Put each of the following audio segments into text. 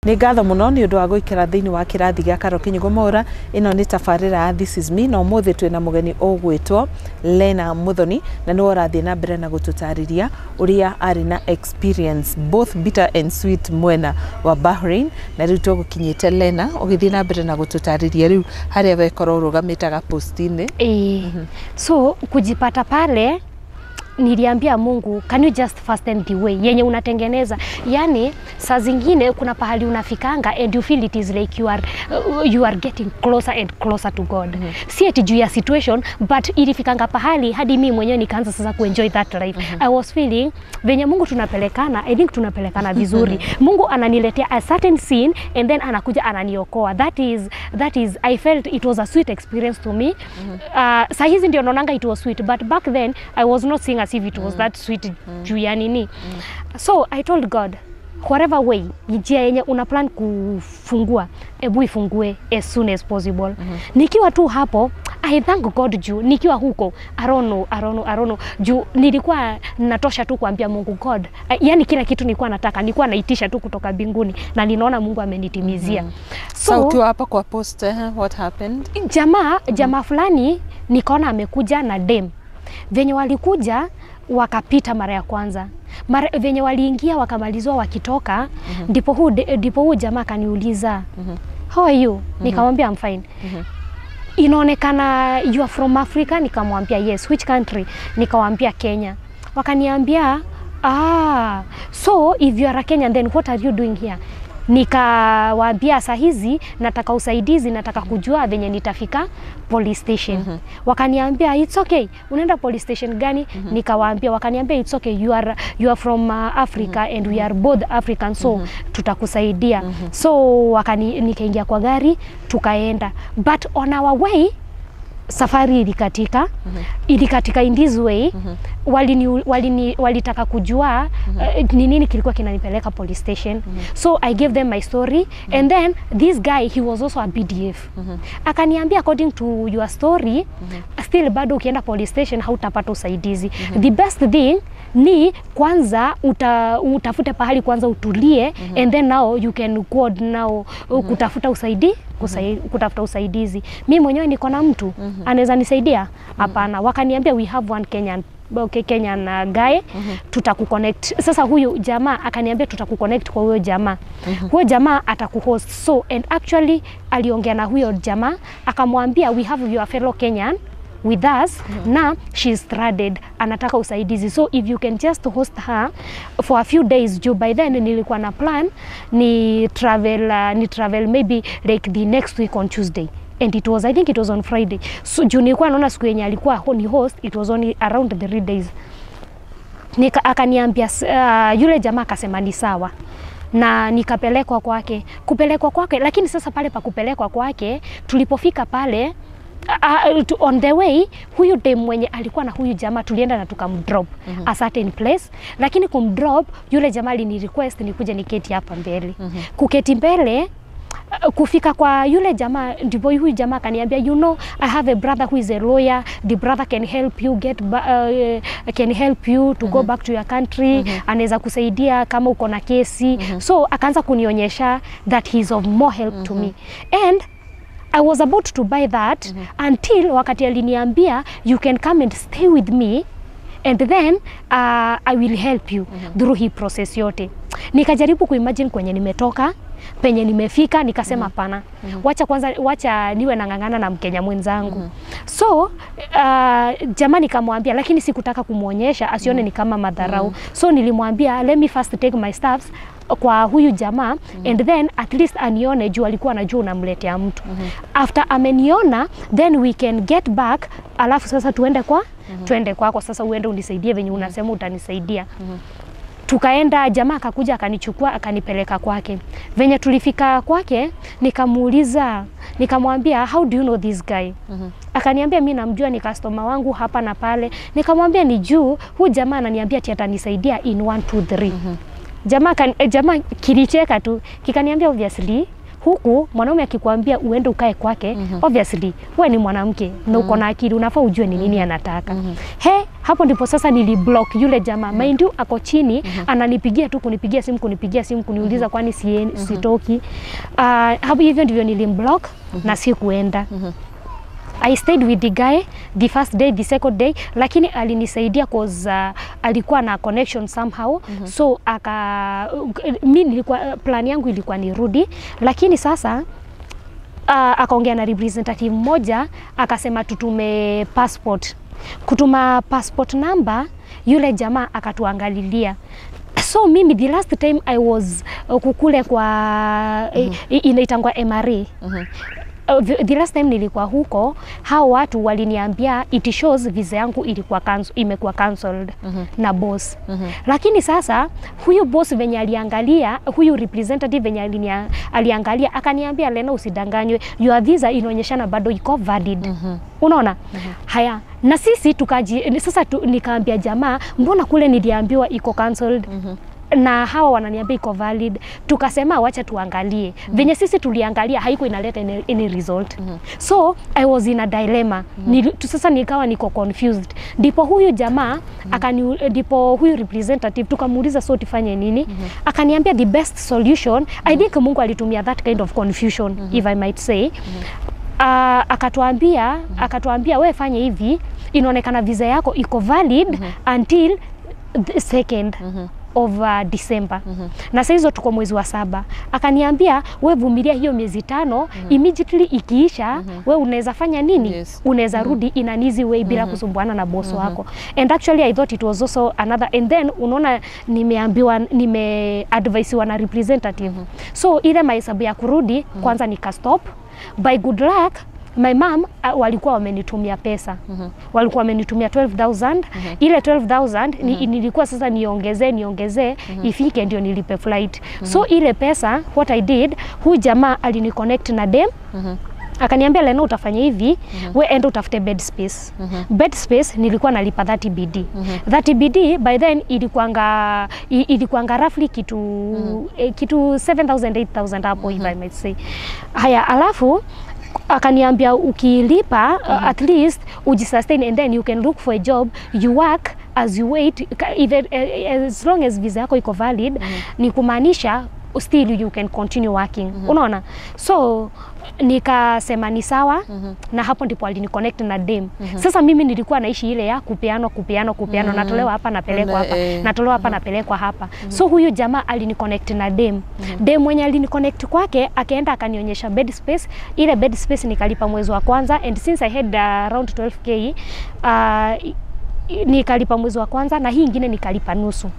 Nĩ ngatho mũno nĩ ũndũ wa gũikara thĩinĩ wa kĩrathi gĩa Karo Kinyugo Mwaura. Ĩno nĩ tabarĩra ya This is Me, na ũmũthĩ twĩna mũgeni ũgwĩtwo Lena Muthoni, na nĩwe ũrathiĩ na mbere na gũtũtarĩria ũrĩa arĩ na experience both bitter and sweet mwena wa Bahrain. Na rĩu tũgũkinyĩte Lena ũgĩthiĩ na mbere na gũtũtarĩria rĩu harĩa wekorwo ũrũgamĩte gapost-inĩ. So kujipata pale niliambia Mungu, can you just fasten the way yenye unatengeneza? Yani saa zingine kuna pahali unafikanga and you feel it is like you are getting closer and closer to God. Si eti juu ya situation, but ilifikanga pahali hadi mimi mwenyewe nikaanza sasa kuenjoy that life. I was feeling venye Mungu tunapelekana, I think tunapelekana vizuri. Mungu ananiletea a certain scene and then anakuja ananiokoa. That is I felt it was a sweet experience to me. Saa hizi ndio naonanga it was sweet, but back then I was not seeing as if it was that sweet juu ya nini. So I told God, whatever way, njia yenye una plan kufungua, ebu ifungue as soon as possible. Nikiwa tu hapo, I thank God juu nikiwa huko, I don't know, I don't know, I don't know, juu nilikuwa natosha tu kuambia Mungu, God, yani kila kitu nilikuwa nataka, nilikuwa naitisha tu kutoka mbinguni na ninaona Mungu amenitimizia. So ukiwa hapa kwa post, what happened? Jamaa fulani nikaona amekuja na dem. Venye walikuja wakapita mara ya kwanza, mara venye waliingia wakamalizwa wakitoka, ndipo huu jamaa akaniuliza, "How are you?" Nikamwambia, "I'm fine." "Inaonekana you are from Africa." Nikamwambia, "Yes." "Which country?" Nikamwambia, "Kenya." Wakaniambia, "Ah, so if you are a Kenyan, then what are you doing here?" Nikawaambia, "Saa hizi nataka usaidizi, nataka kujua venye nitafika police station." Wakaniambia, "It's okay, unaenda police station gani?" Nikawaambia, wakaniambia, "It's okay, you are from Africa and we are both African, so tutakusaidia." So nikaingia kwa gari tukaenda, but on our way safari ilikatika. Ilikatika in this way: walitaka kujua ni nini kilikuwa kinanipeleka police station. So I gave them my story and then this guy, he was also a BDF, akaniambia, "According to your story, still bado ukienda police station hautapata usaidizi. The best thing ni kwanza utafute pahali kwanza utulie and then now you can go now kutafuta usaidizi." Mi mwenyewe niko na mtu anaweza nisaidia? Hapana. Wakaniambia, "We have one Kenyan, okay, Kenyan guy, tutakuconnect." Sasa huyu jamaa akaniambia, "Tutakuconnect kwa huyo jamaa. Huyo jamaa atakuhost." So and actually aliongea na huyo jamaa akamwambia, "We have your fellow Kenyan with us na she's stranded, anataka usaidizi, so if you can just host her for a few days," juu by then nilikuwa na plan ni travel maybe like the next week on Tuesday, and it was, I think it was on Friday. So juu nilikuwa naona siku yenye alikuwa ni host, it was only around 3 days. Akaniambia, yule jamaa akasema ni sawa na nikapelekwa kwake. Kupelekwa kwake, lakini sasa pale pa kupelekwa kwake, tulipofika pale, on the way huyu dem mwenye alikuwa na huyu jamaa tulienda na tukamdrop a certain place, lakini kumdrop, yule jamaa alini request nikuje niketi hapa mbele. Kuketi mbele, kufika kwa yule jamaa, ndipo huyu jamaa akaniambia, "You know, I have a brother who is a lawyer. The brother can help you can help you to go back to your country. Anaweza kusaidia kama uko na kesi." So akaanza kunionyesha that he is of more help to me and I was about to buy that until wakati aliniambia, "You can come and stay with me and then I will help you through hii process yote." Nikajaribu kuimagine kwenye nimetoka, penye nimefika, nikasema, "Hapana, wacha kwanza, wacha niwe nang'ang'ana na Mkenya mwenzangu." So jamaa nikamwambia, lakini sikutaka kumwonyesha asione ni kama madharau. So nilimwambia, "Let me first take my stuffs kwa huyu jamaa and then at least anione," juu alikuwa anajua unamletea mtu. "After ameniona, then we can get back, alafu sasa tuende kwako sasa, uende unisaidie venye unasema utanisaidia." Tukaenda, jamaa akakuja akanichukua akanipeleka kwake. Venye tulifika kwake, nikamuuliza, nikamwambia, "How do you know this guy?" Akaniambia, "Mi namjua, ni customer wangu hapa na pale." Nikamwambia, "Ni juu huyu jamaa ananiambia ati atanisaidia in 1 2 3." Jamaa kilicheka tu kikaniambia, "Obviously huku mwanaume akikwambia uende ukae kwake, obviously wewe ni mwanamke na uko na akili, unafaa ujue ni nini anataka." He, Hapo ndipo sasa niliblock yule jamaa. Mind you ako chini, ananipigia tu, kunipigia simu, kunipigia simu, kuniuliza kwani sitoki. Hapo hivyo ndivyo nilimblock na sikuenda. I stayed with the guy the first day, the second day, lakini alinisaidia cause alikuwa na connection somehow. So aka mi nilikuwa, plan yangu ilikuwa nirudi, lakini sasa akaongea na representative mmoja, akasema tutume passport. Kutuma passport number, yule jamaa akatuangalilia. So mimi the last time I was kukule kwa inaitangwa MRA. The last time nilikuwa huko, hao watu waliniambia it shows visa yangu ilikuwa cancel, imekuwa cancelled na boss. Lakini sasa huyu boss venye aliangalia, huyu representative venye aliangalia akaniambia, "Lena, usidanganywe, your visa inaonyeshana bado iko valid." Unaona? Haya, na sisi tukaji sasa nikaambia jamaa, mbona kule niliambiwa iko cancelled? Na hawa wananiambia iko valid. Tukasema wacha tuangalie. Venye sisi tuliangalia, haiko inaleta any result. So I was in a dilemma. Sasa nikawa niko confused. Ndipo huyu jamaa ndipo huyu representative tukamuuliza, so tufanye nini? Akaniambia the best solution, I think Mungu alitumia that kind of confusion, if I might say. Akatuambia we fanye hivi, inaonekana visa yako iko valid until the 2nd of December. Na saa hizo tuko mwezi wa 7. Akaniambia we vumilia hiyo miezi 5, immediately ikiisha, we unaweza fanya nini? Unaweza rudi in an easy way bila kusumbuana na boss wako. And actually I thought it was also another, and then unaona nimeambiwa, nimeadvisiwa na representative. So ile mahesabu ya kurudi kwanza nika stop. By good luck my mom walikuwa wamenitumia pesa. Walikuwa wamenitumia 12,000. Ile 12,000 nilikuwa sasa niongezee ifike ndio nilipe flight. So ile pesa, what I did, huyu jamaa aliniconnect na dem. Akaniambia, "Lena, utafanya hivi, we enda utafute bed space." Bed space nilikuwa nalipa 30 BD. 30 BD by then ilikuanga roughly kitu 7,000 8,000 hapo, if I might say. Haya, alafu akaniambia ukilipa, at least ujisustain and then you can look for a job, you work as you wait, even as long as visa yako iko valid, ni kumaanisha still you can continue working. Unaona? So nikasema ni sawa, na hapo ndipo aliniconnect na dem. Sasa mimi nilikuwa naishi ile ya kupeanwa, kupeanwa, kupeanwa, natolewa hapa, napelekwa hapa, natolewa hapa, napelekwa hapa. So huyu jamaa aliniconnect na dem. Dem mwenye aliniconnect kwake akaenda akanionyesha bed space. Ile bed space nikalipa mwezi wa kwanza, and since I had around 12K, nikalipa mwezi wa kwanza na hii ingine nikalipa nusu.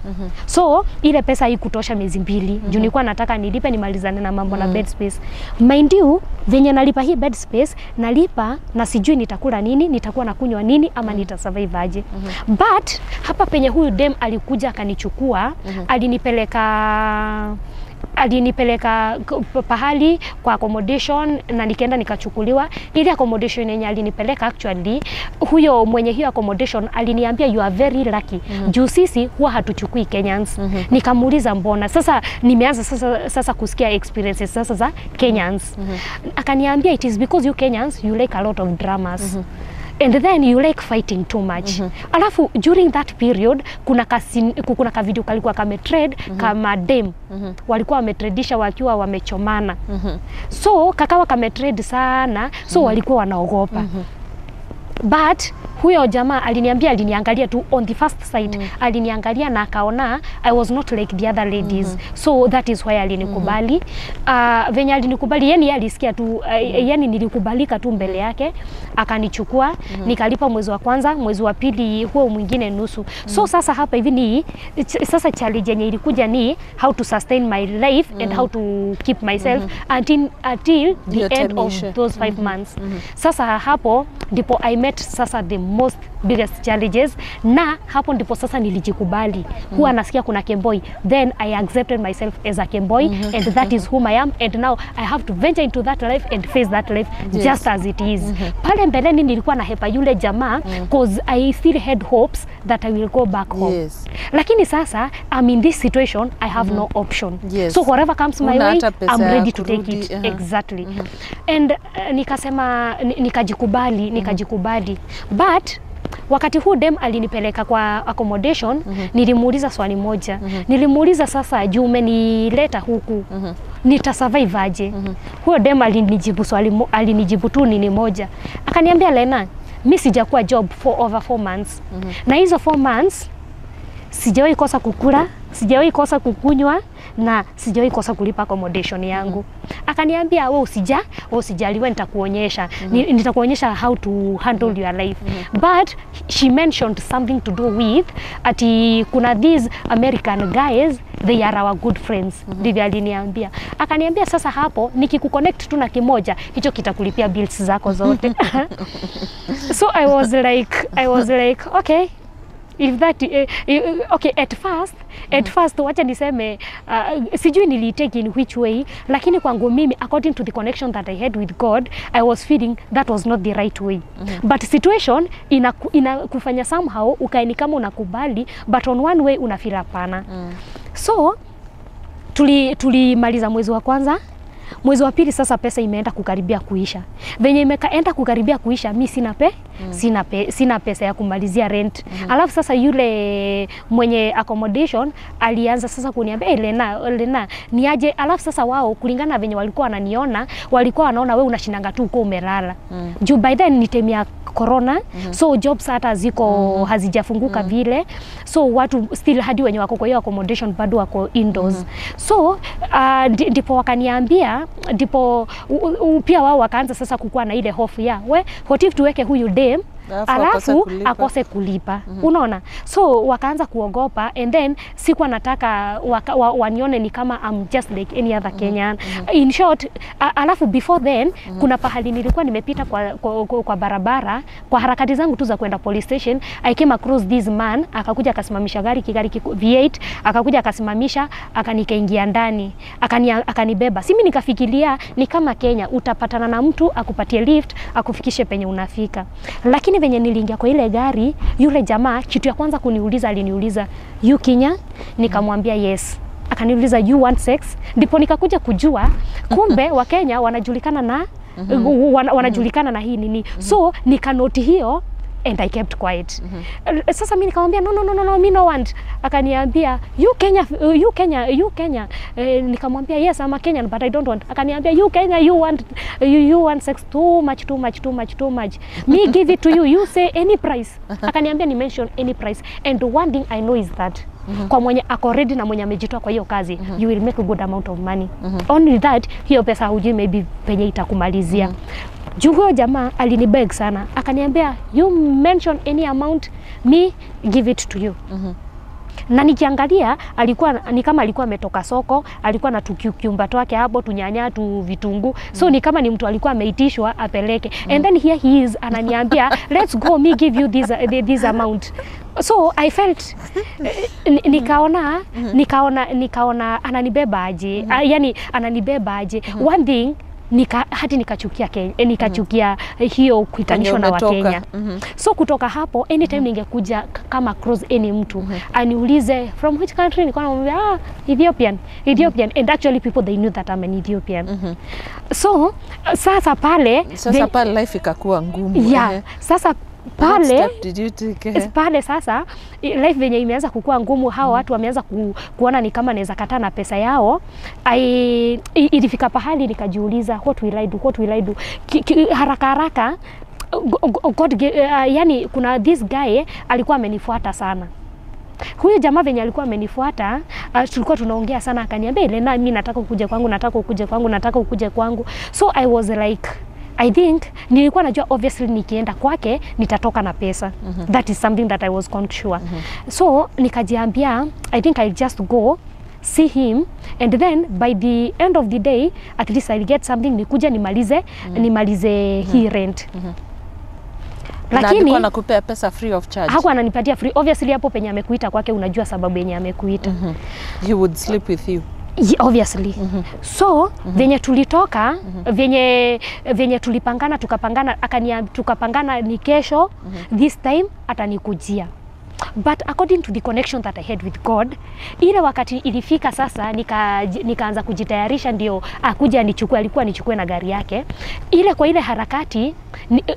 So ile pesa haikutosha miezi 2, juu nilikuwa nataka nilipe nimalizane na mambo na bed space. Mind you, venye nalipa hii bed space, nalipa na sijui nitakula nini, nitakuwa nakunywa nini, ama nitasurvive aje. But hapa penye huyu dem alikuja akanichukua, alinipeleka pahali kwa accommodation na nikaenda nikachukuliwa. Ile accommodation yenye alinipeleka, actually huyo mwenye hiyo accommodation aliniambia, "You are very lucky, juu sisi huwa hatuchukui Kenyans." Nikamuuliza mbona? Sasa nimeanza sasa kusikia experiences sasa za Kenyans. Akaniambia it is because you Kenyans, you like a lot of dramas. And then you like fighting too much. Alafu during that period kuna ka video kalikuwa kametrend, kama dem walikuwa wametrendisha wakiwa wamechomana. So kakawa kametrend sana, so walikuwa wanaogopa. But huyo jamaa aliniambia, aliniangalia tu on the first sight, aliniangalia na akaona I was not like the other ladies, so that is why alinikubali. Venye alinikubali, yani yeye alisikia tu, yani nilikubalika tu mbele yake, akanichukua, nikalipa mwezi wa kwanza, mwezi wa pili huo mwingine nusu. So sasa hapa hivi ni sasa challenge yenye ilikuja ni how to sustain my life and how to keep myself until the Hiyo end time of ishe. those 5 months. Sasa hapo ndipo I met sasa the most biggest challenges, na hapo ndipo sasa nilijikubali. Huwa nasikia kuna Kemboi, then I accepted myself as a Kemboi, and that is whom I am, and now I have to venture into that life and face that life just as it is. Pale mbeleni nilikuwa na hepa yule jamaa, cause I still had hopes that I will go back home. Lakini sasa I'm in this situation, I have no option. So whatever comes my Huna way, hata pesa I'm ya ready to take kurudi, it. Exactly. And nikasema nikajikubali, nikajikubali. But Wakati huu dem alinipeleka kwa accommodation, nilimuuliza swali moja. Nilimuuliza, sasa juu umenileta huku, nitasurvive aje? Huyo dem alinijibu swali alinijibu tu nini moja. Akaniambia, Lena, mi sijakuwa job for over 4 months. Na hizo 4 months sijawahi kosa kukula, sijawahi kosa kukunywa na sijawahi kosa kulipa accommodation yangu. Akaniambia, wewe usijali, wewe nitakuonyesha. Nitakuonyesha how to handle your life. But she mentioned something to do with ati kuna these American guys, they are our good friends. Ndivyo aliniambia. Akaniambia, sasa hapo nikikuconnect tu na kimoja, hicho kitakulipia bills zako zote. So I was like, okay, if that okay, at first wacha niseme, sijui nilitake in which way, lakini kwangu mimi, according to the connection that I had with God, I was feeling that was not the right way. But situation ina kufanya somehow ukae ni kama unakubali, but on one way unafeel hapana. So tulimaliza mwezi wa kwanza, mwezi wa pili, sasa pesa imeenda kukaribia kuisha. Venye imekaenda kukaribia kuisha, mi sina pesa ya kumalizia rent. Alafu sasa yule mwenye accommodation alianza sasa kuniambia, hey, Lena, Lena, niaje? Alafu sasa wao, kulingana na venye walikuwa wananiona, walikuwa wanaona we unashindanga tu uko umelala. Juu by then ni time ya corona, so jobs hata ziko hazijafunguka vile, so watu still, hadi wenye wako kwa hiyo accommodation, bado wako indoors. So ndipo wakaniambia, ndipo pia wao wakaanza sasa kukuwa na ile hofu ya, we, what if tuweke huyu dem alafu akose alafu kulipa. Akose kulipa, unaona? So wakaanza kuogopa, and then sikuwa nataka wanione ni kama I'm just like any other Kenyan. In short, alafu before then kuna pahali nilikuwa nimepita kwa barabara kwa harakati zangu tu za kwenda police station. I came across this man, akakuja akasimamisha gari, kigari V8, akakuja akasimamisha, akanikaingia ndani, akanibeba. Si mimi nikafikiria ni kama Kenya, utapatana na mtu akupatie lift akufikishe penye unafika. Lakini venye niliingia kwa ile gari, yule jamaa kitu ya kwanza kuniuliza, aliniuliza, "You Kenya?" Nikamwambia, "Yes." Akaniuliza, "You want sex?" Ndipo nikakuja kujua kumbe Wakenya wanajulikana na wanajulikana na hii nini. So nikanote hiyo and I kept quiet. Sasa mi nikamwambia, "No, no, no, no, no, me no want." Akaniambia, "You Kenya, you Kenya, you Kenya?" Nikamwambia, "Yes, I'm a Kenyan, but I don't want." Akaniambia, "You Kenya, you want sex too much, too much, too much, too much. Me give it to you. You say any price." Akaniambia ni mention any price. And one thing I know is that kwa mwenye ako ready na mwenye amejitoa kwa hiyo kazi, you will make a good amount of money. Only that hiyo pesa hujui maybe penye itakumalizia. Juu huyo jamaa alinibeg sana, akaniambia, "You mention any amount, me give it to you." Na nikiangalia alikuwa ni kama alikuwa ametoka soko, alikuwa na tukiumba twake hapo, tunyanya, tu vitunguu, so ni kama ni mtu alikuwa ameitishwa apeleke. And then here he is ananiambia, "Let's go, me give you this amount." So I felt nikaona ananibeba aje, yani ananibeba aje. One thing, hadi nikachukia Kenya, nikachukia hiyo kuitanishwa na umetoka. Wakenya. So kutoka hapo, anytime ningekuja kama cross any mtu aniulize from which country, nilikuwa namwambia, "Ah, Ethiopian, Ethiopian." And actually people, they knew that I'm an Ethiopian. So sasa pale Sasa pale life ikakuwa ngumu. Yeah, sasa What pale step did you take? Pale sasa life venye imeanza kukua ngumu, hawa watu wameanza kuona ni kama naweza kataa na pesa yao. Ilifika pahali nikajiuliza, what will I do, what will I do? Haraka haraka, God, yani kuna this guy alikuwa amenifuata sana. Huyu jamaa venye alikuwa amenifuata, tulikuwa tunaongea sana, akaniambia, "Lena, mi nataka ukuje kwangu, nataka ukuje kwangu, nataka ukuje kwangu." So I was like, I think nilikuwa najua obviously nikienda kwake nitatoka na pesa. That is something that I was quite sure. So nikajiambia, I think I'll just go see him and then by the end of the day at least I'll get something, nikuja nimalize hii rent. Na Lakini alikuwa anakupea pesa free of charge? Hakuwa ananipatia free. Obviously hapo penye amekuita kwake, unajua sababu yenye amekuita. He would sleep with you. Yeah, obviously. So venye tulitoka, venye tulipangana, tukapangana, tukapangana ni kesho this time atanikujia. But according to the connection that I had with God, ile wakati ilifika sasa nikaanza kujitayarisha ndio akuja anichukue, alikuwa anichukue na gari yake. Ile kwa ile harakati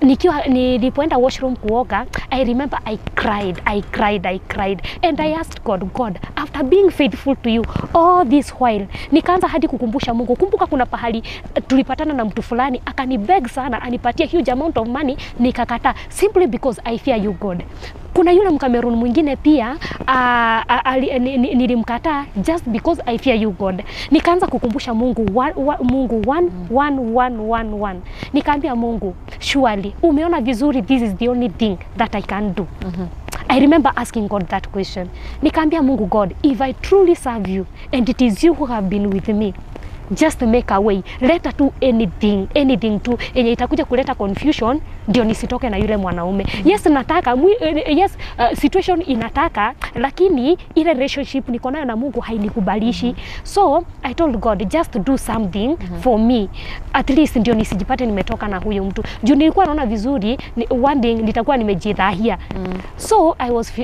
nikiwa nilipoenda washroom kuoga, I remember I cried, I cried, I cried, and I asked God, God, after being faithful to you all this while, nikaanza hadi kukumbusha Mungu, kumbuka kuna pahali tulipatana na mtu fulani akanibeg sana anipatie huge amount of money, nikakataa simply because I fear you God. Kuna yule Mkamerun mwingine pia nilimkataa just because I fear you God. Nikaanza kukumbusha Mungu Mungu 1 1 1 1 1. Nikaambia Mungu, surely umeona vizuri, this is the only thing that I can do. I remember asking God that question. Nikaambia Mungu, God, if I truly serve you and it is you who have been with me, just make a way. Leta tu anything, anything tu yenye itakuja kuleta confusion ndio nisitoke na yule mwanaume. Yes, nataka yes, situation inataka, lakini ile relationship niko nayo na Mungu hainikubalishi. So I told God, just do something for me, at least ndio nisijipate nimetoka na huyo mtu. Juu nilikuwa naona vizuri one thing nitakuwa nimejidhahia. So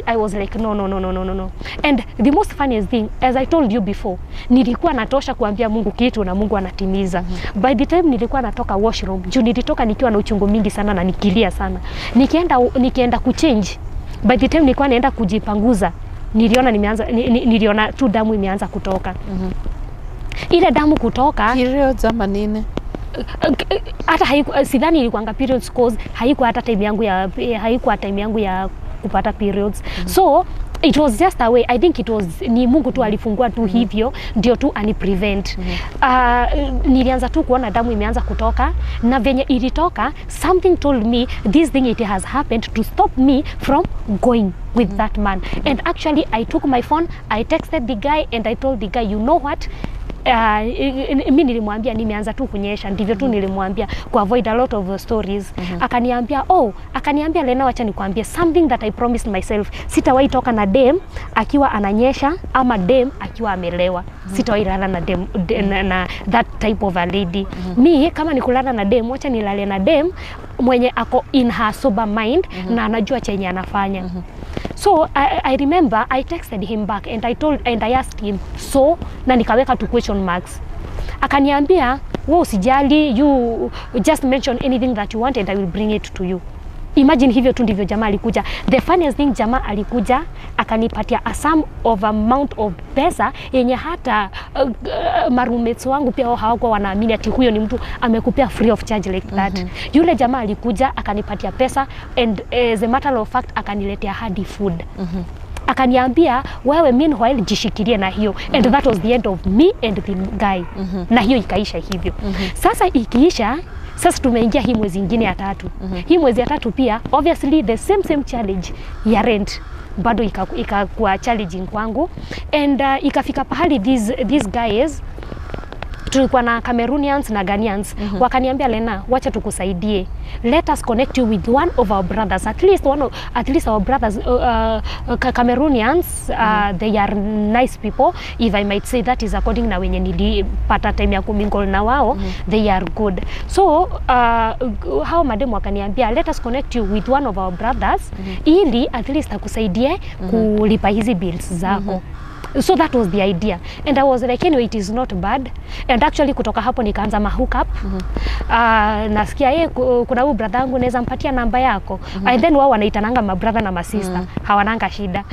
I was like no no no no no no no. And the most funniest thing, as I told you before, nilikuwa natosha kuambia Mungu kitu na Mungu anatimiza. By the time nilikuwa natoka washroom, juu nilitoka nikiwa na uchungu mingi sana na nikilia sana. Nikienda kuchange, by the time nilikuwa naenda kujipanguza, niliona nimeanza niliona tu damu imeanza kutoka. Ile damu kutoka periods ama nini? Hata haiku, sidhani ilikuwa periods, cause haikuwa hata time yangu ya haikuwa time yangu ya kupata periods. So it was just a way, I think it was ni Mungu tu alifungua tu hivyo ndio tu ani prevent. Nilianza tu kuona damu imeanza kutoka, na venye ilitoka, something told me this thing, it has happened to stop me from going with that man. And actually I took my phone, I texted the guy and I told the guy, you know what, mi nilimwambia nimeanza tu kunyesha, ndivyo tu nilimwambia ku avoid a lot of stories. Akaniambia, oh, akaniambia Lena, wacha nikwambie something that I promised myself, sitawahi toka na dem akiwa ananyesha ama dem akiwa amelewa. Sitawahi lala na dem na that type of a lady. Mi kama nikulala na dem, wacha nilale na dem mwenye ako in her sober mind na anajua chenye anafanya. So I remember I texted him back and I told and I asked him, so, na nikaweka two question marks. Akaniambia, wewe usijali, you just mention anything that you want and I will bring it to you. Imagine hivyo tu ndivyo jamaa alikuja. The funniest thing, jamaa alikuja akanipatia a sum of amount of pesa yenye hata maroommates wangu pia hawakuwa wanaamini ati huyo ni mtu amekupea free of charge like that. Yule jamaa alikuja akanipatia pesa and as a matter of fact akaniletea hadi food. Akaniambia, wewe meanwhile jishikilie na hiyo. And that was the end of me and the guy. Na hiyo ikaisha hivyo. Sasa ikiisha, sasa tumeingia hii mwezi ingine ya tatu. Hii mwezi ya tatu pia obviously the same challenge ya rent bado ikakuwa challenging kwangu. And ikafika pahali these guys, tulikuwa na Cameroonians na Ghanaians, wakaniambia, Lena, wacha tukusaidie, let us connect you with one of our brothers, at least one of, at least our brothers, Cameroonians, they are nice people, if I might say that is according na wenye nilipata time ya kumingle na wao, they are good. So hao mademu wakaniambia, let us connect you with one of our brothers ili at least akusaidie kulipa hizi bills zako. So that was the idea and I was like, anyway, it is not bad. And actually kutoka hapo nikaanza ma hook up. Nasikia yeye kuna huyu brother yangu naweza mpatia namba yako. And then wao wanaitananga ma brother na ma sister, hawananga shida.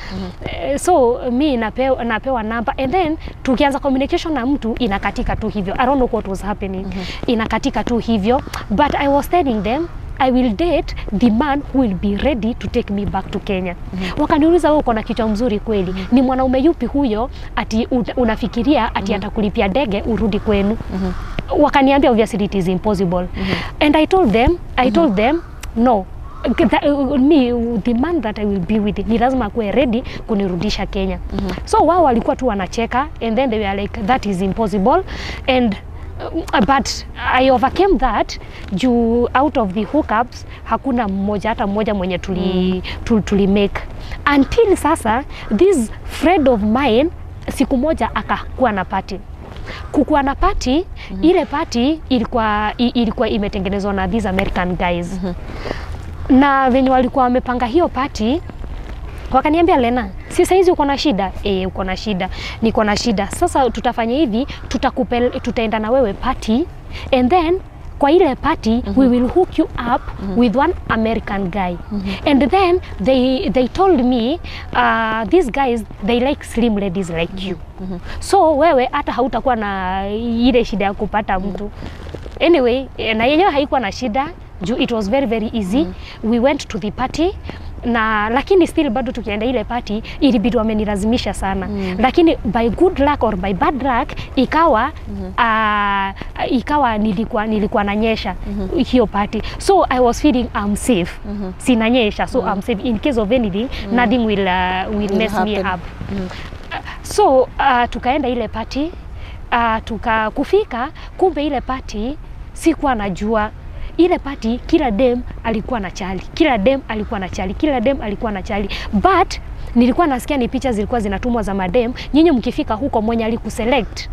So mi napewa namba and then tukianza communication na mtu inakatika tu hivyo. I don't know what was happening. Inakatika tu hivyo, but I was telling them I will date the man who will be ready to take me back to Kenya. Wakaniuliza, wewe uko na kichwa mzuri kweli? Ni mwanaume yupi huyo ati unafikiria ati atakulipia ndege urudi kwenu? Wakaniambia obviously it is impossible. And I told them no. Me, the man that I will be with ni lazima akuwe ready kunirudisha Kenya. So wao walikuwa tu wanacheka and then they were like, that is impossible. And but I overcame that juu out of the hookups hakuna mmoja hata mmoja mwenye tuli make until sasa this friend of mine siku moja akakuwa na party. Kukuwa na party, ile party ilikuwa imetengenezwa na these American guys. Na venye walikuwa wamepanga hiyo party, Wakaniambia, Lena, si saizi uko na shida? Eh, uko na shida. Niko na shida. Sasa tutafanya hivi, tutaenda na wewe party, and then kwa ile party we will hook you up with one American guy. And then they told me, these guys, they like slim ladies like you. So wewe hata hautakuwa na ile shida ya kupata mtu. Anyway, na yenyewe haikuwa na shida juu it was very very easy. We went to the party, na lakini still bado tukienda ile party ilibidi wamenilazimisha sana. Lakini by good luck or by bad luck ikawa ikawa nilikuwa nanyesha hiyo party. So I was feeling I'm safe. Sinanyesha, so I'm safe in case of anything. Nothing will mess me happen. Up. So tukaenda ile party, tukakufika, kumbe ile party sikuwa najua ile party kila dem alikuwa na chali, kila dem alikuwa na chali, kila dem alikuwa na chali. But nilikuwa nasikia ni picha zilikuwa zinatumwa za madem, nyinyi mkifika huko mwenye alikuselect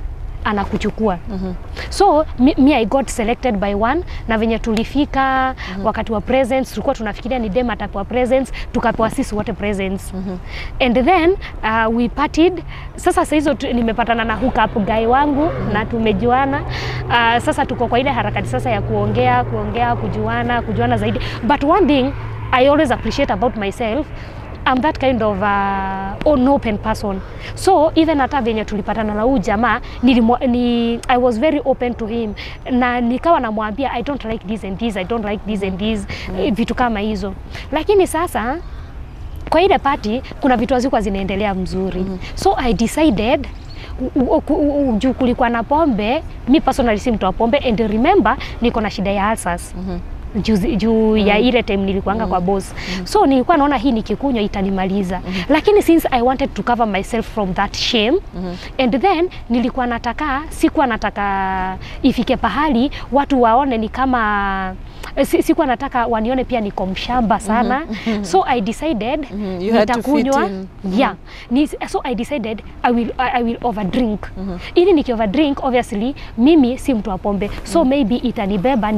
anakuchukua. So me I got selected by one, na venye tulifika wakati wa presents, tulikuwa tunafikiria ni dem atapewa presents, tukapewa sisi wote presents. And then we partied. Sasa saa hizo nimepatana na hook up guy wangu na tumejuana. Sasa tuko kwa ile harakati sasa ya kuongea, kuongea, kujuana, kujuana zaidi. But one thing I always appreciate about myself, I'm that kind of an open person. So even hata venye tulipatana na huyu jamaa, I was very open to him, na nikawa namwambia, "I don't like this and this, I don't like this and this," vitu kama hizo. Lakini sasa kwa ile party kuna vitu hazikuwa zinaendelea mzuri. So I decided, juu kulikuwa na pombe, mi personally si mtu wa pombe, and remember niko na shida ya ulcers juu ya ile time nilikuanga kwa boss. So nilikuwa naona hii nikikunywa itanimaliza. Lakini since I wanted to cover myself from that shame, and then nilikuwa nataka, sikuwa nataka ifike pahali watu waone ni kama sikuwa nataka wanione pia niko mshamba sana. So I decided You had to fit nitakunywa. In. Yeah. So I decided I will overdrink. Ili niki overdrink, obviously mimi si mtu wa pombe. So maybe itanibeba,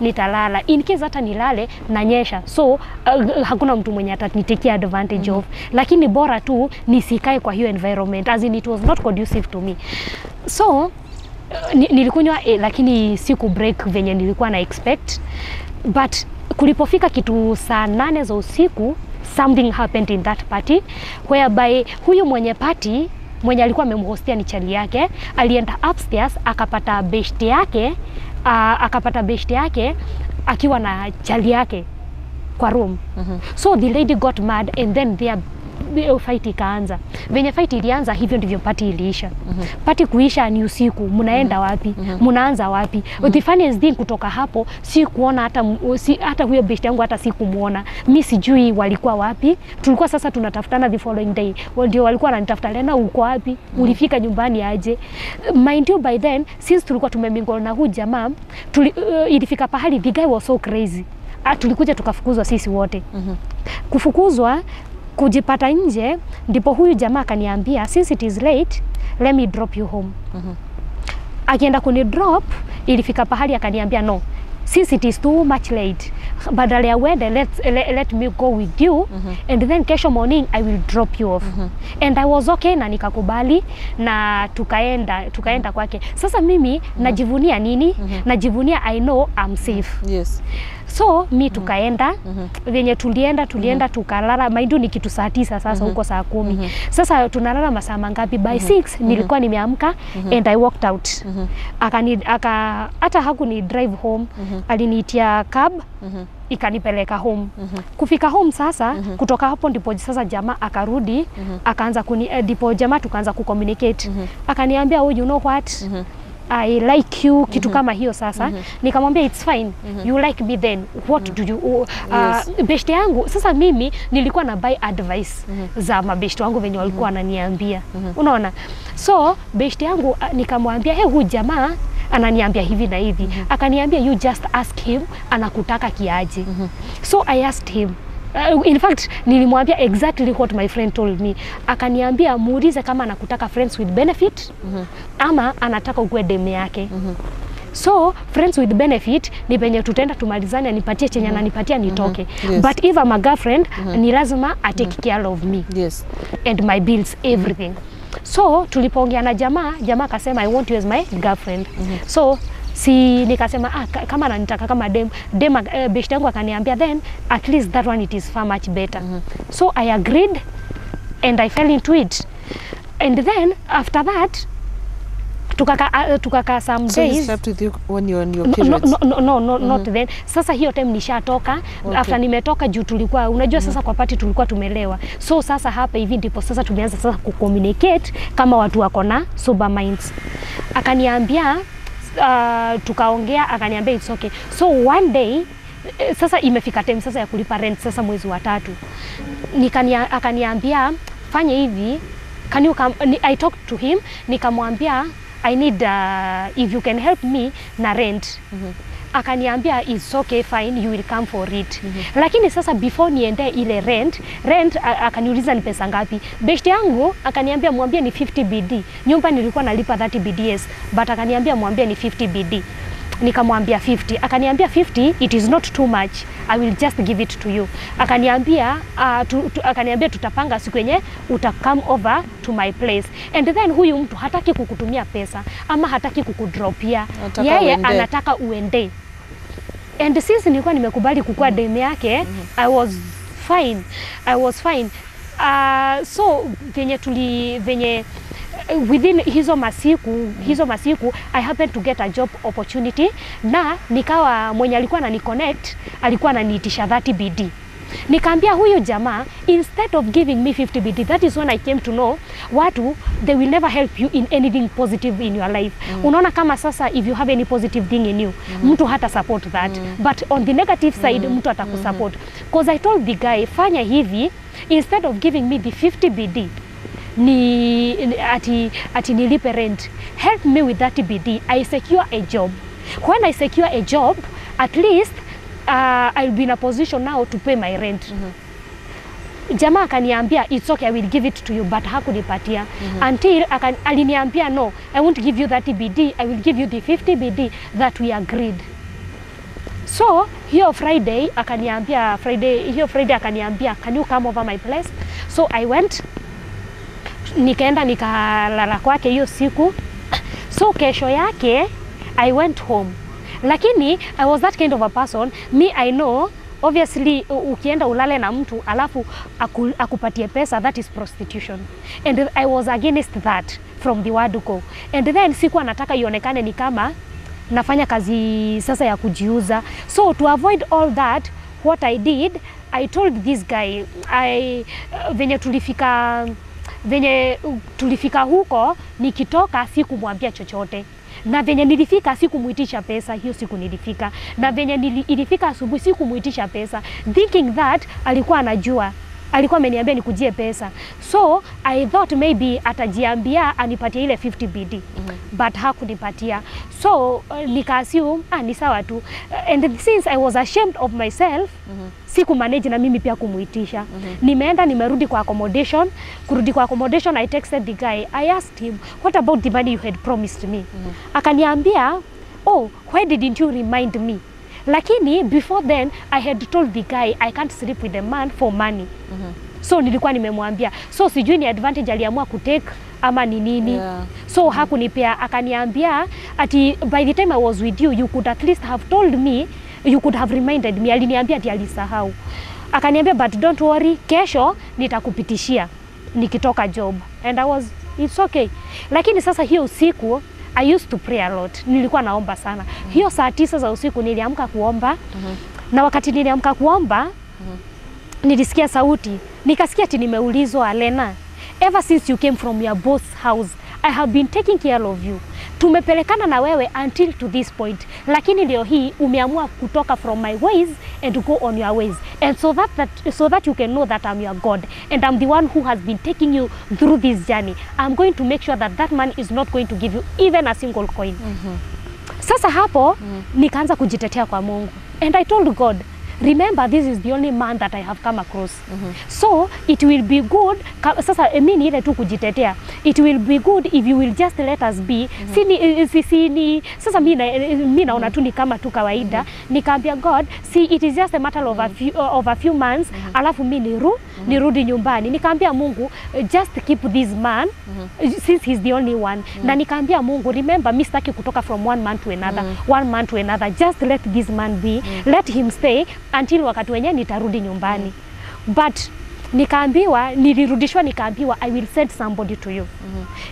nitalala. In case hata nilale nanyesha. So hakuna mtu mwenye atanitekia advantage of. Lakini bora tu nisikae kwa hiyo environment, as in it was not conducive to me. So nilikunywa lakini siku break venye nilikuwa na expect, but kulipofika kitu saa 8 za usiku, something happened in that party whereby huyu mwenye party, mwenye alikuwa amemhostia ni chali yake, alienda upstairs akapata beshte yake akiwa na chali yake kwa room. So the lady got mad and then their fight ikaanza. Venye fight ilianza, hivyo ndivyo party iliisha. Party kuisha ni usiku, mnaenda wapi? Mnaanza wapi? The funniest thing, kutoka hapo si kuona hata huyo best yangu, hata sikumuona. Mi sijui walikuwa wapi. Tulikuwa sasa tunatafutana the following day. Wao ndio walikuwa wananitafuta, "Lena, uko wapi? Ulifika nyumbani aje?" Mind you, by then since tulikuwa tumemingle na huyu jamaa, ilifika pahali the guy was so crazy. Ah, tulikuja tukafukuzwa sisi wote. Kufukuzwa, kujipata nje, ndipo huyu jamaa akaniambia, "Since it is late, let me drop you home." Akienda kuni drop, ilifika pahali akaniambia, "No, since it is too much late, badala ya uende, let me go with you and then kesho morning I will drop you off." And I was okay na nikakubali na tukaenda kwake. Sasa mimi najivunia nini? Najivunia I know I'm safe. So mi tukaenda. Venye tulienda, tukalala. Mind you, ni kitu saa 9 sasa huko saa 10. Sasa tunalala masaa mangapi? By 6 nilikuwa nimeamka and I walked out. Hata hakuni drive home, aliniitia cab ikanipeleka home. Kufika home sasa, kutoka hapo ndipo sasa jamaa akarudi, akaanza kuni ndipo jamaa tukaanza kucommunicate. Akaniambia, "Oh, you know what, I like you," kitu kama hiyo. Sasa nikamwambia, "It's fine, you like me, then what do you Beshte yangu, sasa mimi nilikuwa na buy advice za mabeshte wangu venye walikuwa wananiambia, unaona? So beshte yangu, nikamwambia, "Hey, huyu jamaa ananiambia hivi na hivi." Akaniambia, "You just ask him anakutaka kiaje." So I asked him. In fact, nilimwambia exactly what my friend told me. Akaniambia, "Muulize kama anakutaka friends with benefit ama anataka ukuwe demu yake." So friends with benefit ni penye tutaenda tumalizane, anipatie chenye ananipatia nitoke. Yes. But if I'm a girlfriend, ni lazima a take care of me Yes. and my bills, everything. So tulipoongea na jamaa, jamaa akasema I want you as my girlfriend. So si nikasema kama ananitaka kama dem, beshte yangu akaniambia then at least that one it is far much better. So I agreed and I fell into it. And then after that tukaka some So he days. slept with you when you were on your No, periods? no, not then. Sasa hiyo time nishatoka. Okay. After nimetoka juu tulikuwa unajua sasa kwa party tulikuwa tumelewa. So sasa hapa hivi ndipo sasa tumeanza sasa kucommunicate kama watu wako na sober minds. Akaniambia tukaongea, akaniambia it's okay. So one day sasa imefika time sasa ya kulipa rent sasa mwezi wa 3. Akaniambia fanye hivi, can you come? I talked to him, nikamwambia I need if you can help me na rent. Akaniambia it's okay, fine, you will come for it. Lakini sasa before niende ile rent akaniuliza ni pesa ngapi. Beshte yangu akaniambia mwambie ni 50 BD. Nyumba nilikuwa nalipa 30 BDS, but akaniambia mwambie ni 50 BD. Nikamwambia 50. Akaniambia 50 it is not too much, I will just give it to you. Akaniambia akaniambia tutapanga siku yenye uta come over to my place. And then huyu mtu hataki kukutumia pesa ama hataki kukudropia, yeye anataka uende. And since nilikuwa nimekubali kukua demu yake, I was fine. So venye within hizo masiku I happened to get a job opportunity, na nikawa mwenye alikuwa anani connect alikuwa ananiitisha 30 BD. Nikaambia huyu jamaa instead of giving me 50 BD, that is when I came to know watu they will never help you in anything positive in your life. Unaona kama sasa if you have any positive thing in you, mtu hata support that. But on the negative side, mtu atakusupport. Cause I told the guy fanya hivi, instead of giving me the 50 BD ati nilipe rent, help me with that BD, I secure a job. When I secure a job, at least I'll be in a position now to pay my rent. Jamaa akaniambia it's okay, I will give it to you, but hakunipatia. Until aliniambia no, I won't give you that BD, I will give you the 50 BD that we agreed. So hiyo Friday akaniambia, akaniambia can you come over my place? So I went, nikaenda nikalala kwake hiyo siku. So kesho yake I went home. Lakini I was that kind of a person. Me, I know obviously ukienda ulale na mtu alafu akupatie pesa, that is prostitution. And I was against that from the word go. And then sikuwa nataka ionekane ni kama nafanya kazi sasa ya kujiuza. So to avoid all that, what I did, I told this guy, venye tulifika huko, nikitoka sikumwambia chochote. Na venye nilifika sikumuitisha pesa, hiyo siku nilifika. Na venye ilifika asubuhi sikumuitisha pesa, thinking that alikuwa anajua, alikuwa ameniambia nikujie pesa. So I thought maybe atajiambia anipatie ile 50 BD. But hakunipatia. So nika assume ni sawa tu. And since I was ashamed of myself, siku manage na mimi pia kumuitisha. Nimeenda nimerudi kwa accommodation. Kurudi kwa accommodation, I texted the guy. I asked him, what about the money you had promised me? Akaniambia, oh, why didn't you remind me? Lakini before then I had told the guy I can't sleep with a man for money. So nilikuwa nimemwambia. So sijui ni advantage aliamua kutake ama ni nini. Yeah. So hakunipea, akaniambia ati by the time I was with you, you could at least have told me, you could have reminded me. Aliniambia ati alisahau. Akaniambia but don't worry, kesho nitakupitishia nikitoka job. And I was, it's okay. Lakini sasa hiyo usiku I used to pray a lot. Nilikuwa naomba sana. Hiyo saa 9 za usiku niliamka kuomba. Na wakati niliamka kuomba, nilisikia sauti. Nikasikia ati nimeulizwa, Lena, ever since you came from your boss house, I have been taking care of you. Tumepelekana na wewe until to this point. Lakini leo hii umeamua kutoka from my ways and go on your ways. And so that you can know that I'm your God and I'm the one who has been taking you through this journey. I'm going to make sure that that man is not going to give you even a single coin. Sasa hapo nikaanza kujitetea kwa Mungu. And I told God, Remember, this is the only man that I have come across. So it will be good sasa mi ni ile tu kujitetea. It will be good if you will just let us be. Sini sasa mi naona tu ni kama tu kawaida. Nikaambia God, see, it is just a matter of a few months, alafu mi nirudi nyumbani. Nikaambia Mungu, just keep this man since he's the only one. Na nikaambia Mungu, remember, mi sitaki kutoka from one man to another, one man to another. Just let this man be. Let him stay until wakati wenye nitarudi nyumbani. But nikaambiwa, nilirudishwa, nikaambiwa I will send somebody to you.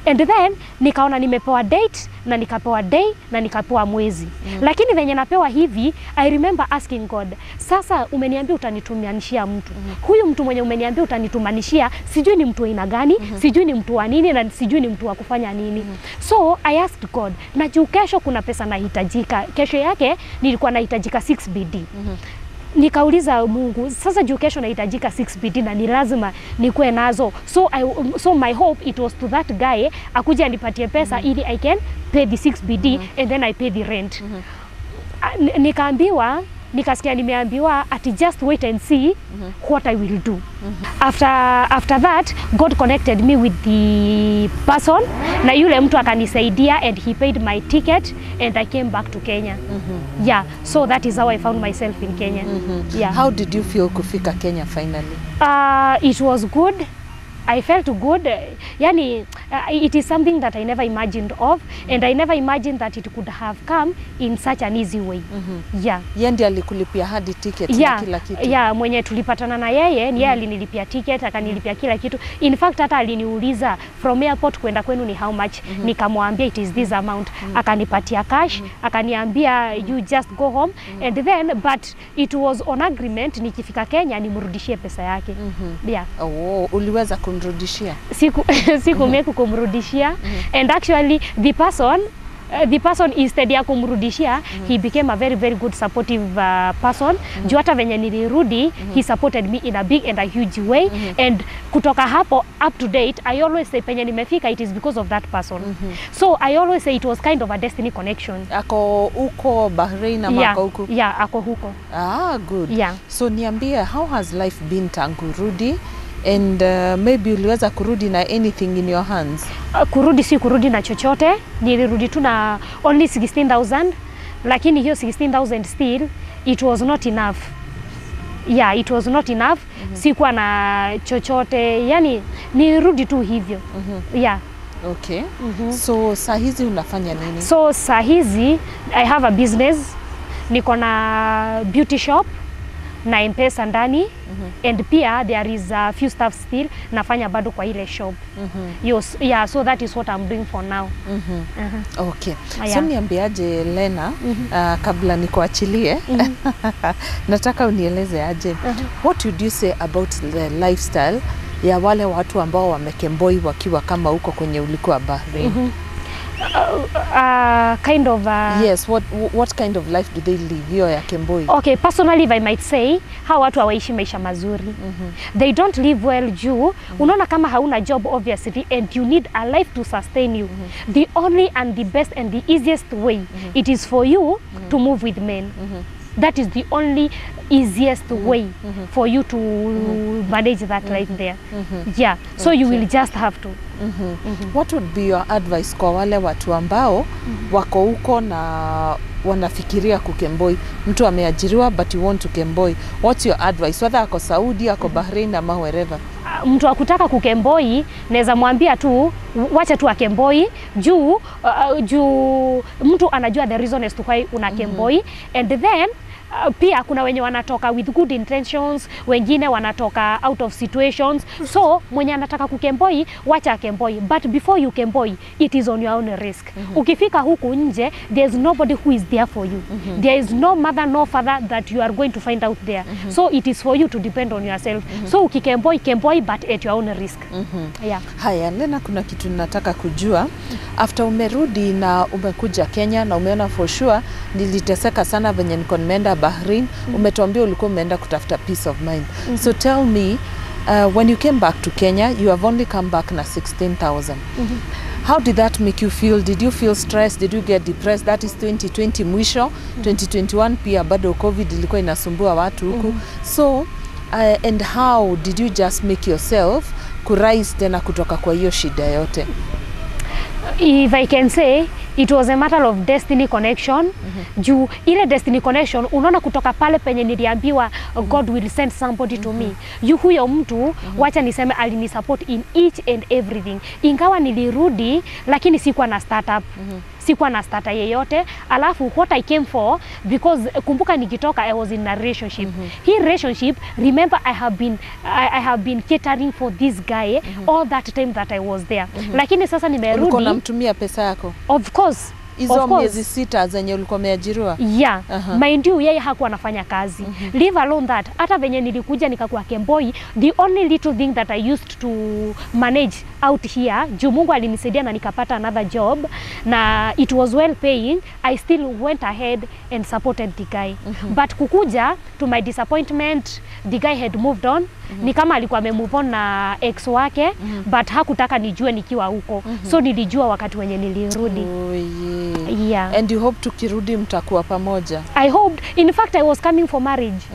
And then nikaona nimepewa date na nikapewa day na nikapewa mwezi. Lakini venye napewa hivi, I remember asking God, sasa umeniambia utanitumanishia mtu. Huyu mtu mwenye umeniambia utanitumanishia, sijui ni mtu aina gani, sijui ni mtu wa nini na sijui ni mtu wa kufanya nini. So I asked God, na juu kesho kuna pesa nahitajika. Kesho yake nilikuwa nahitajika 6 BD. Nikauliza Mungu, sasa juu kesho nahitajika 6 BD na ni lazima nikuwe nazo. So my hope it was to that guy akuje anipatie pesa ili I can pay the 6 BD and then I pay the rent. Nikaambiwa, nikasikia nimeambiwa ati just wait and see what I will do. After that, God connected me with the person, na yule mtu akanisaidia and he paid my ticket and I came back to Kenya. Yeah, so that is how I found myself in Kenya. Yeah. How did you feel kufika Kenya finally? It was good. I felt good. Yani, it is something that I never imagined of, and I never imagined that it could have come in such an easy way. Yeah. Yeye ndiye alikulipia hadi ticket na kila kitu. Yeah, mwenye tulipatana na yeye, ni yeye alinilipia ticket, akanilipia kila kitu. In fact, hata aliniuliza from airport kwenda kwenu ni how much? Nikamwambia it is this amount. Akanipatia cash, akaniambia you just go home. And then, but it was on agreement nikifika Kenya nimrudishie pesa yake. Yeah. Oh, uliweza kumrudishia? Siku meku kumrudishia. And actually the person instead ya kumrudishia, he became a very very good supportive person. Juu hata venye nilirudi, he supported me in a big and a huge way. And kutoka hapo up to date, I always say penye nimefika, it is because of that person. So I always say it was kind of a destiny connection. Ako huko Bahrain ama ako huko? Yeah, ako huko. Ah, good. Yeah. So niambie, how has life been tangu rudi? And maybe uliweza kurudi na anything in your hands? Kurudi si kurudi na chochote. Nilirudi tu na only 16,000. Lakini hiyo 16,000 still, it was not enough. Yeah, it was not enough. Sikuwa na chochote. Yani, nilirudi tu hivyo. Yeah. Okay. So, saa hizi unafanya nini? So, saa hizi, I have a business. Niko na beauty shop na M-Pesa ndani. And pia there is a few staff still nafanya bado kwa ile shop. Yes, yeah, so that is what I'm doing for now. Okay. Yeah. So niambiaje Lena, kabla nikuachilie, nataka unieleze aje. What would you say about the lifestyle ya wale watu ambao wamekemboi wakiwa kama huko kwenye ulikuwa Bahrain? Kind of yes, what kind of life do they live hiyo ya kemboi? Okay, personally if I might say, hawa watu hawaishi maisha mazuri. They don't live well juu. Unaona kama hauna job obviously and you need a life to sustain you. The only and the best and the easiest way it is for you to move with men. That is the only easiest way for you to manage that life there. Yeah, so you will just have to. What would be your advice kwa wale watu ambao wako huko na wanafikiria kukemboi? Mtu ameajiriwa but you want to kemboi. What's your advice? Whether ako Saudi, ako Bahrain ama wherever. Mtu akutaka kukemboi, naweza mwambia tu wacha tu akemboi juu juu mtu anajua the reason as to why unakemboi. And then pia kuna wenye wanatoka with good intentions, wengine wanatoka out of situations. So mwenye anataka kukemboi, wacha akemboi, but before you kemboi, it is on your own risk. Ukifika huku nje, there is nobody who is there for you. There is no mother, no father that you are going to find out there. So it is for you to depend on yourself. So ukikemboi, kemboi but at your own risk. Yeah. Haya, Lena, kuna kitu nataka kujua. After umerudi na umekuja Kenya na umeona for sure niliteseka sana venye niko nimeenda Bahrain, umetuambia ulikuwa umeenda kutafuta peace of mind. So tell me, When you came back to Kenya, you have only come back na 16,000. How did that make you feel? Did you feel stressed? Did you get depressed? That is 2020 mwisho. 2021 pia bado COVID ilikuwa inasumbua watu huku. So, and how did you just make yourself kurise tena kutoka kwa hiyo shida yote? If I can say, it was a matter of destiny connection. Juu ile destiny connection, unaona kutoka pale penye niliambiwa God will send somebody to me. Yu huyo mtu, wacha niseme alinisupport in each and everything. Ingawa nilirudi, lakini sikuwa na startup. Sikuwa na starter yeyote. Alafu what I came for, because kumbuka nikitoka I was in a relationship. Hii relationship, remember I have been catering for this guy all that time that I was there. Lakini sasa Ulikuwa nimerudi. unamtumia pesa yako? Of course. Hizo Of course. miezi 6 zenye ulikuwa umeajiriwa? Yeah. Mind you, yeye hakuwa anafanya kazi. Leave alone that. Hata venye nilikuja nikakuwa Kemboi, the only little thing that I used to manage out here, juu Mungu alinisaidia na nikapata another job na it was well paying, I still went ahead and supported the guy. But kukuja, to my disappointment, the guy had moved on. Ni kama alikuwa amemove on na ex wake, but hakutaka nijue nikiwa huko. So nilijua wakati wenye nilirudi. Oh, yeah. Yeah. And you hope tukirudi mtakuwa pamoja? I hoped, in fact I was coming for marriage.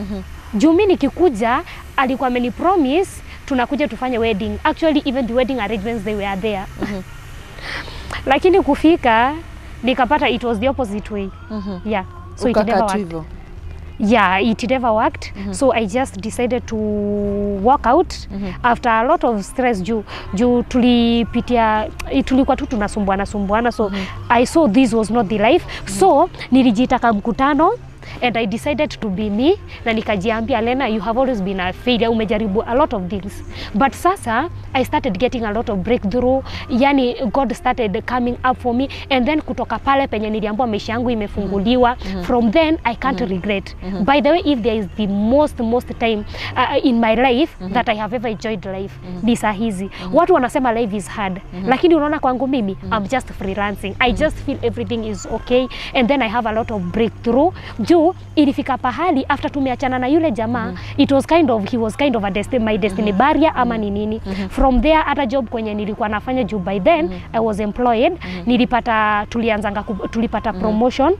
Juu mi nikikuja alikuwa ameni promise tunakuja tufanye wedding. Actually, even the wedding arrangements, they were there. Lakini kufika nikapata it was the opposite way. Yeah. So it never Ukakaa tu worked. hivyo? Yeah, it never worked. So I just decided to walk out after a lot of stress, juu tulipitia, tulikuwa tu tunasumbuana sumbuana, so I saw this was not the life. So nilijiita mkutano and I decided to be me, na nikajiambia, "Lena, you have always been a failure, umejaribu a lot of things." But sasa I started getting a lot of breakthrough, yani God started coming up for me, and then kutoka pale penye niliambiwa maisha yangu imefunguliwa, from then I can't regret. By the way, if there is the most time in my life that I have ever enjoyed life, ni saa hizi. Watu wanasema life is hard, lakini unaona kwangu mimi, I'm just freelancing, I just feel everything is okay, and then I have a lot of breakthrough, juu ilifika pahali after tumeachana na yule jamaa, it was kind of he was kind of a destiny, my destiny barrier ama ni nini. From there, hata job kwenye nilikuwa nafanya, juu by then I was employed, nilipata tulipata promotion,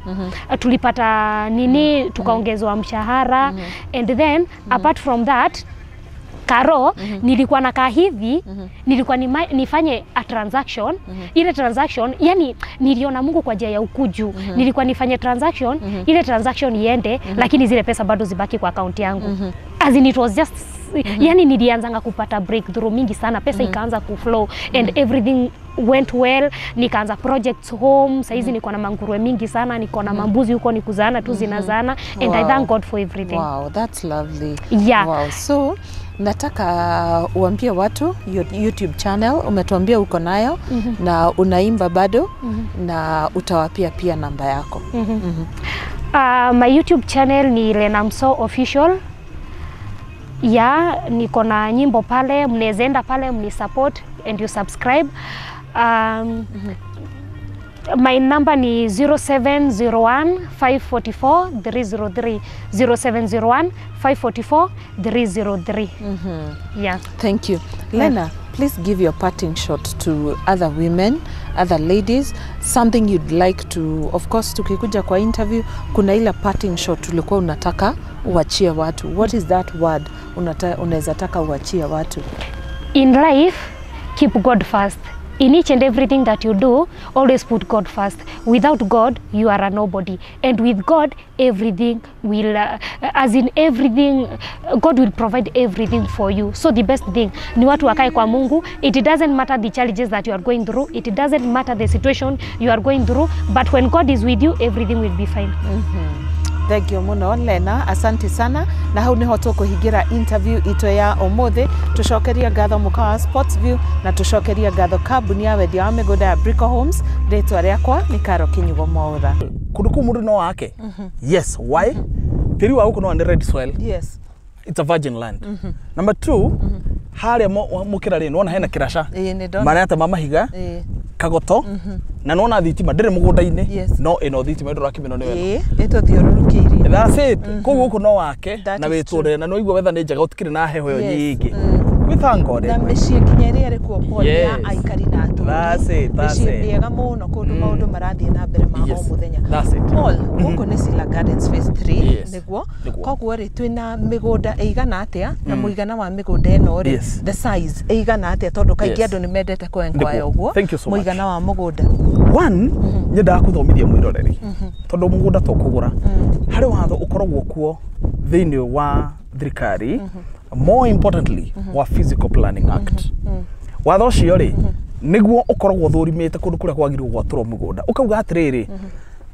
tulipata nini, tukaongezwa mshahara. And then apart from that, Karo, nilikuwa nakaa hivi, nilikuwa nifanye a transaction. Ile transaction, yani niliona Mungu kwa njia ya ukuju. Nilikuwa nifanye transaction, ile transaction iende, lakini zile pesa bado zibaki kwa akaunti yangu. As in, it was just, yani nilianzanga kupata breakthrough mingi sana, pesa ikaanza kuflow and everything went well. Nikaanza projects home. Saizi niko na manguruwe mingi sana, niko na mambuzi huko, ni kuzaana tu zinazaana, and I thank God for everything. Wow, that's lovely. Yeah. Wow. So nataka uambie watu your YouTube channel, umetuambia uko nayo na unaimba bado, na utawapia pia namba yako. My YouTube channel ni Lena Mso Official. Yeah, niko na nyimbo pale, mnaweza enda pale mni support and you subscribe. My number ni 0701 544 303, 0701 544 303. Yeah. Thank you. Lena, please give your parting shot to other women, other ladies, something you'd like to, of course tukikuja kwa interview, kuna ile parting shot ulikuwa unataka uachie watu. What is that word unaweza taka uachie watu? In life, keep God first. In each and everything that you do, always put God first. Without God, you are a nobody. And with God, everything will, as in everything, God will provide everything for you. So the best thing ni watu wakae kwa Mungu. It doesn't matter the challenges that you are going through. It doesn't matter the situation you are going through. But when God is with you, everything will be fine. Thank you muno, Lena, asante sana. Na hau niho tukuhingira interview ito ya umuthi. Tucokeria ngatho mukawa wa Sports View na tucokeria ngatho kambuni ya wendia wa migunda ya Brico Homes. Ritwa riakwa ni Karo Kinyugo Mwaura. Kundu kuu mundu no wake. Yes, why? Tĩri wa gũkũ no nĩ red soil. It's a virgin land. Number two, harĩa mũkĩra rĩ, nĩwona hena kĩraca Ĩĩ, nĩ ndona. marĩa ma mahiga kagoto, na nĩwona thitima ndĩrĩ mũgũnda-inĩ. No ĩno thitima ndũrakĩmĩno nĩ wega. Ĩĩ, ĩtũthiũrũrũkĩirie. That's it. Koguo gũkũ no wake That na is wĩtũrĩre, na nĩwaigua weather nĩ njega, gũtikĩrĩ na heho ĩyo nyingĩ. We thank God Na anyway. mĩciĩ nginya ĩrĩa ĩrĩ kuo, Paul, Yes. ya aikari na atũũri. That's it, that's Mĩciĩ it. mĩega mũno, kũndũ maũndũ marathiĩ na mbere ma o Yes, mũthenya. that's it. Paul, gũkũ nĩ Sila Gardens Phase 3. Yes. Nĩguo. Nĩguo. Koguo rĩ, twĩna mĩgũnda ĩigana atĩa, na mũigana wa mĩgũnda ĩno rĩ, Yes. the size ĩigana atĩa, tondũ kaingĩ Yes. andũ nĩ mendete kũ enquire Nĩguo. ũguo? Thank you so much. Mũigana wa mũgũnda. One, nyendaga kũthomithia mwĩroreri, tondũ mũgũnda to kũgũra. Harĩ watho ũkoragwo kuo thĩinĩ wa thirikari, more importantly wa Physical Planning Act. Watho ũcio rĩ, nĩguo ũkoragwo ũthũrimĩte kũndũ kũrĩa kwagĩrĩirwo gwatũrwo mũgũnda, ũkauga atĩrĩrĩ,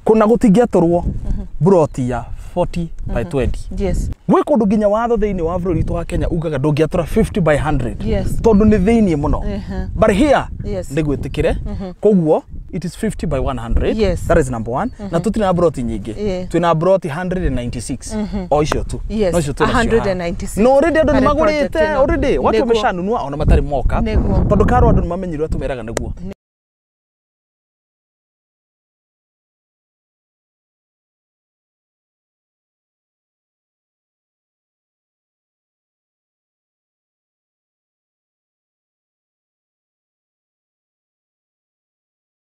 kũna gũtingĩatũrwo buroti ya 40 by 20. Gwĩ kũndũ nginya watho thĩinĩ wa bũrũri witũ wa Kenya ugaga ndũngĩatũra 50 by 100, tondũ nĩ thĩinĩ mũno. But here nĩ gwĩtĩkĩre, koguo it is 50 by 100. That is number one. Na tũtirĩ na broti nyingĩ. Twĩna broti 196, o icio tu. No icio twĩnacio haha. 196. No already andũ nĩ Harĩ project magũrĩte ĩno. already, watu wameshanunua ona matarĩ moka, Nĩguo. tondũ karwo andũ nĩ mamenyire ũrĩa tũmeraga nĩguo.